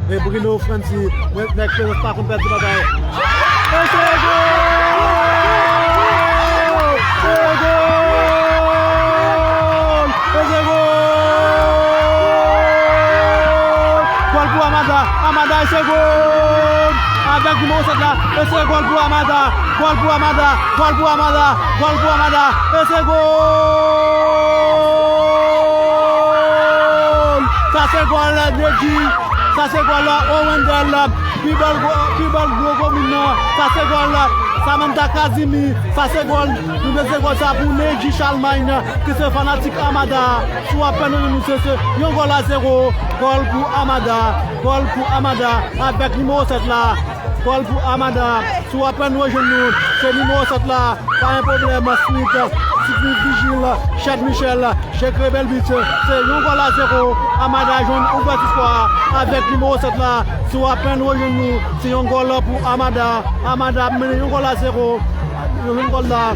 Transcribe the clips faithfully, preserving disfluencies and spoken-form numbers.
E Bruno Frantzy, mwen nèg Esperans pa konn pèdi batay. E se gòl! Se gòl! E se gòl! Gòl pou Amada! Amada, e se gòl! Avèk nimewo sèt la, e se gòl pou Amada! Gòl pou Amada! Gòl pou Amada! Gòl pou Amada! E se gòl! Sa se gòl Neji! Sa se gòl Owendel! Pi bèl gwo-, pi bèl gwo komin nan! Sa se gòl Samantha Kazimi! Sa se gòl, nou te se gòl sa pou Neji Charlemagne, ki se fanatik Amada. Si w ap fè nou, nou se, se yon gòl a zewo. Gòl pou Amada! Gòl pou Amada! Avèk nimewo sèt la! Gòl pou Amada! Si w apèn rejwenn nou, se nimewo sèt la, pa gen pwoblèm, Smith, Sidney Vigil, Chad Michel, Chekre Belbit, se yon gòl a zewo, Amada jwenn ouvèti skò a avèk nimewo sèt la, si w apèn rejwenn nou, se yon gòl pou Amada, Amada ap mennen yon gòl a zewo, yon gòl la,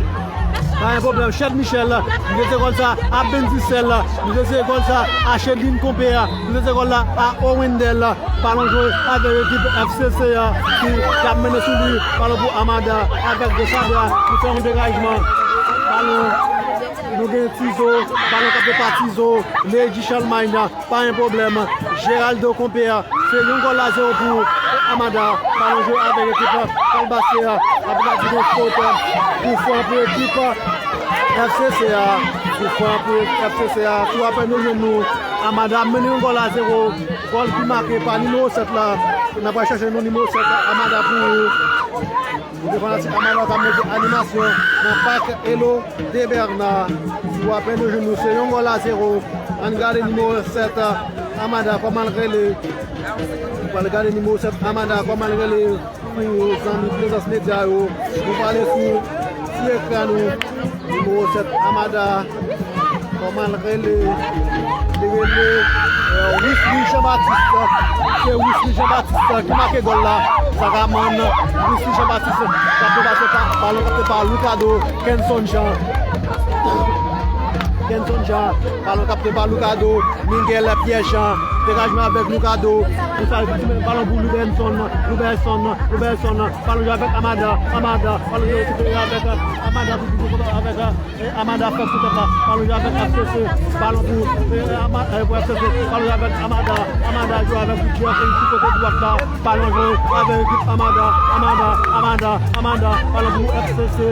pa gen pwoblèm, Chad Michel, li mete gòl sa a Benzicel, li mete gòl sa a Cheline Compère, li mete gòl la a Owendel. Balon jwe avèk ekip F C C a ki, k ap mennen sou li. Balon pou Amada avèk Desandra ki fè yon degajman. Balon, nou gen Tizo. Balon k ap pa Tizo. Lady Charlemagne, pa gen pwoblèm. Geraldo Compère, se yon gòl a zewo pou Amada. Balon jwe avèk ekip Kalbasye a. Apre la di gen fot. Koufran pou ekip F C C a. Koufran pou F C C a. Tou apre nou jwenn nou. Amada mennen yon gòl a zewo. Gòl ki make pa nimewo sèt la. N ap al chache non nimewo sèt la. Amada pou ou. Ou te fanatik Amada k ap mete animasyon nan pak Elo de Bèna. Sou apèn nou jwenn nou se yon gòl a zewo. Ann gade nimewo sèt, Amada, kòman l rele. Ou pral gade nimewo sèt, Amada, kòman l rele. Pou zanmi Prezans Medya yo, nou pale sou ti ekran nou. Nimewo sèt, Amada. Kòman l rele? Li rele, euh, Wisly Jean Baptiste. Se Wisly Jean Baptiste ki make gòl la. Sakaman, Wisly Jean Baptiste. K ap pase pa, balon kapte pa Lucado. Kenson Jean. Kenson Jean. Balon kapte pa Lucado. Miguel Pierre Jean. Degajman avèk Lucado. Li fè balon pou Louberson. Louberson. Louberson. Balon jwe avèk Amada. Amada. Balon jwe avèk Amada. Avèk, eh, Amada fè sou tèt la. Balon jwe avèk F C C. Balon pou, eh, Ama-, eh, pou F C C. Balon jwe avèk Amada. Amada jwe avèk Gudierson sou kote dwat la. Balon jwe avèk ekip Amada. Amada. Amada. Amada. Balon pou F C C.